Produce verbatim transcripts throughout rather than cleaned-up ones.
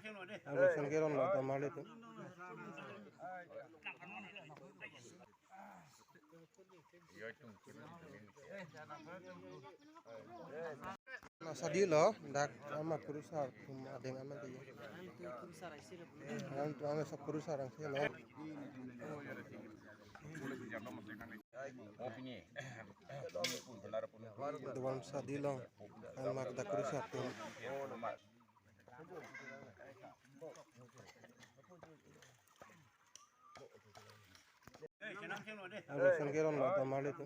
Aro sengke ron lo, tomar le tu. Na sadi lo, dak ama kurusar atum adeng ama ke. Anam tu ama sa kurusar angse lo. Doan sadi lo, ama dak kurusar atum. Aro sengke ron lo, tomar le tu.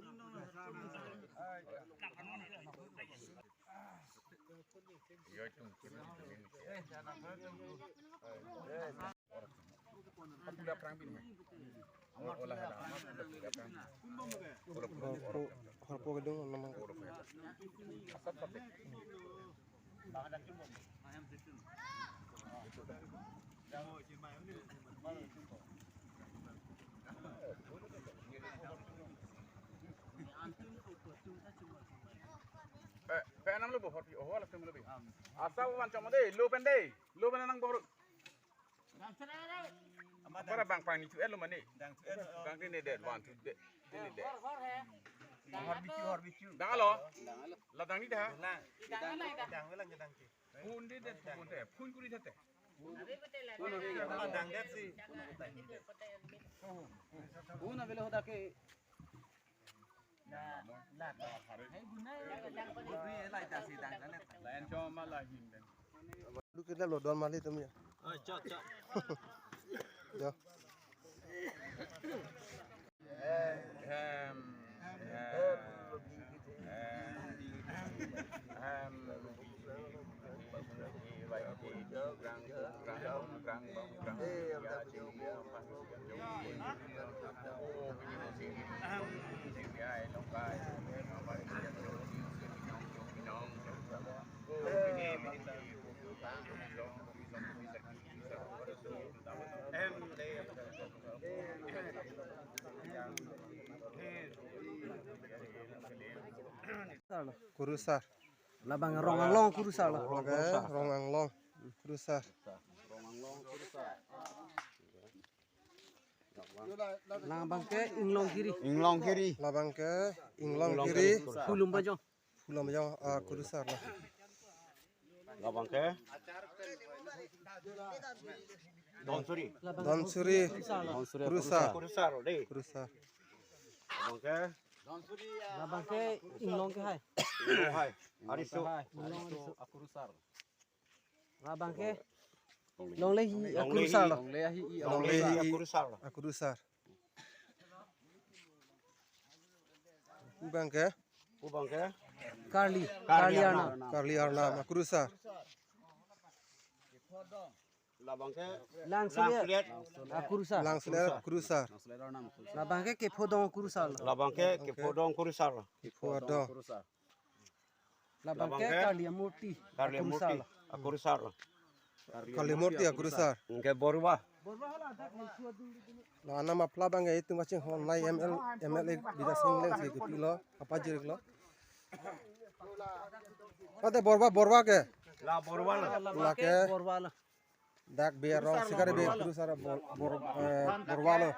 Horpo, horpo kedung naman. Eh, pe anam lo bohor pi, oho alak tem lo bi. Asa wan chong de, lo pen de, lo pen nang bohor. Para bang pang ni chu elo mane. Bang tini de, wan chu de, tini de. Hor bichu, hor bichu. Dang alo? La dang ni dah. Dang, dang, dang, dang. Phun de de, phun de, phun kuri de te. Dang det si. Phun avelo hoda ke. Lain cuma lahim den. Lu kita lo don mali tum ya. Ah, chok, chok. Ya. Em, em, em, em, Kurusar. Labang Rong Anglong kurusar lo. Oke, Rong Anglong kurusar. Labang ke Inglong Kiri. Inglong Kiri. Labang ke Inglong Kiri. Phulam Bajong. Phulam Bajong, ah, kurusar lo. Labang ke Donsuri. Donsuri. Donsuri kurusar. Kurusar de. Kurusar. Labang ke Labang ke Inglong ke hai. Inglong hai. Ariso. Hai. Inglong Ariso. Ariso akurusar. Labang ke Longlehi akurusar lo. Longlehi akurusar. Akurusar. Pu abang ke? Pu abang ke? Karli. Karli Arnam. Karli Arnam akurusar. Labang ke? Langsuliet akurusar. Langsuliet akurusar. Labang ke Kephodong akurusar. Labang ke Kephodong akurusar. Kephodong. Labang ke Karli Amurti. Karli Amurti akurusar. Karli Amurti akurusar. Ke Borwa. La anam apla abang ke itum kachinghon lai M L, M L A Bidya Sing Engleng si kepilo, apa jirik lo. Ate Borwa, Borwa ke? La Borwa la. La ke? Borwa la. Dak be arong sikari be kurusar Bor-, Bor-, eh, Borwa lo.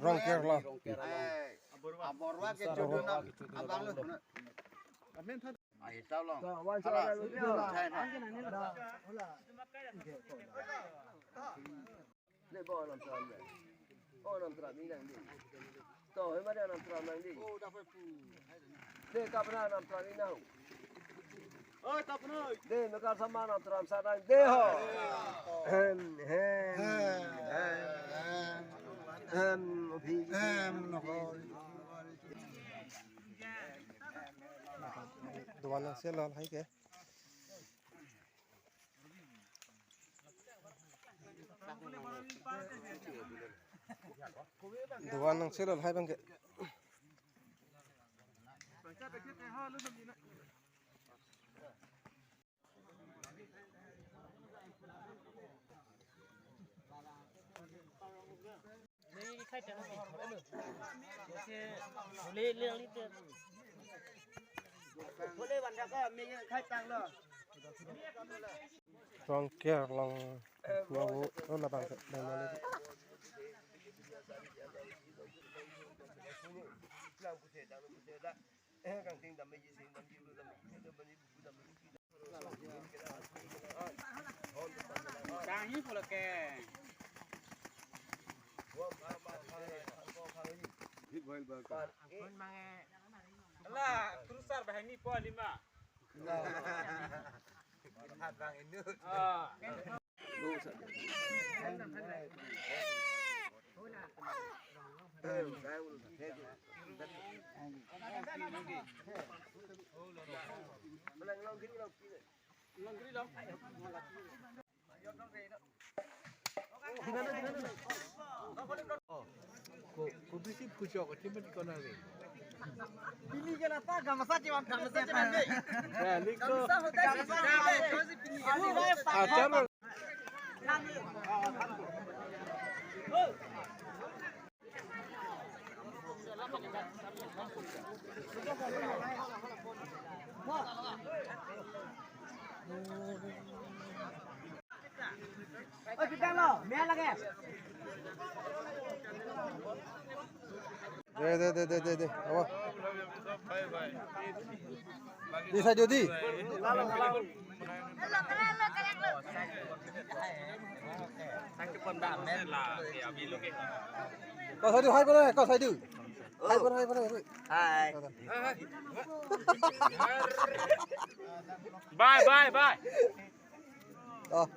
Rongker lo. Eh, a Borwa ke jodoh na abang lo. Ahi tau long. Hala. Le bo nam tram le. O nam tram inang di. To, he mari nam tram nang di. De kapra nam tram inang. Oi, tapnoi. De mekar sama nam tram sa nang de ho. Hem, hem. Hem, hem. Hem, obi. Hem, no. Doan nangselol hai ke. Doan nangselol hai abang ke. Throngker along, eh, labu, oh, labang ke, bang mali. Kanghi pulo ke. Ala, krusar bahani po lima. Hat bang inut. Ah. Ko, ko bisi puchok, ko chimit ko na ri. Pini ke lata gamasa chiman, gamasa chiman dei. Ya, liko. Gamasa hoda chiman dei. Pini ke lata. Ah, chalo. Oi, pitang lo, mia lage. De, de, de, de, de, de. Abo. Di sa jodi. Ko sai du, hai pore, ko sai du. Hai pore, hai pore, hai pore. Hai. Bye, bye, bye. Oh.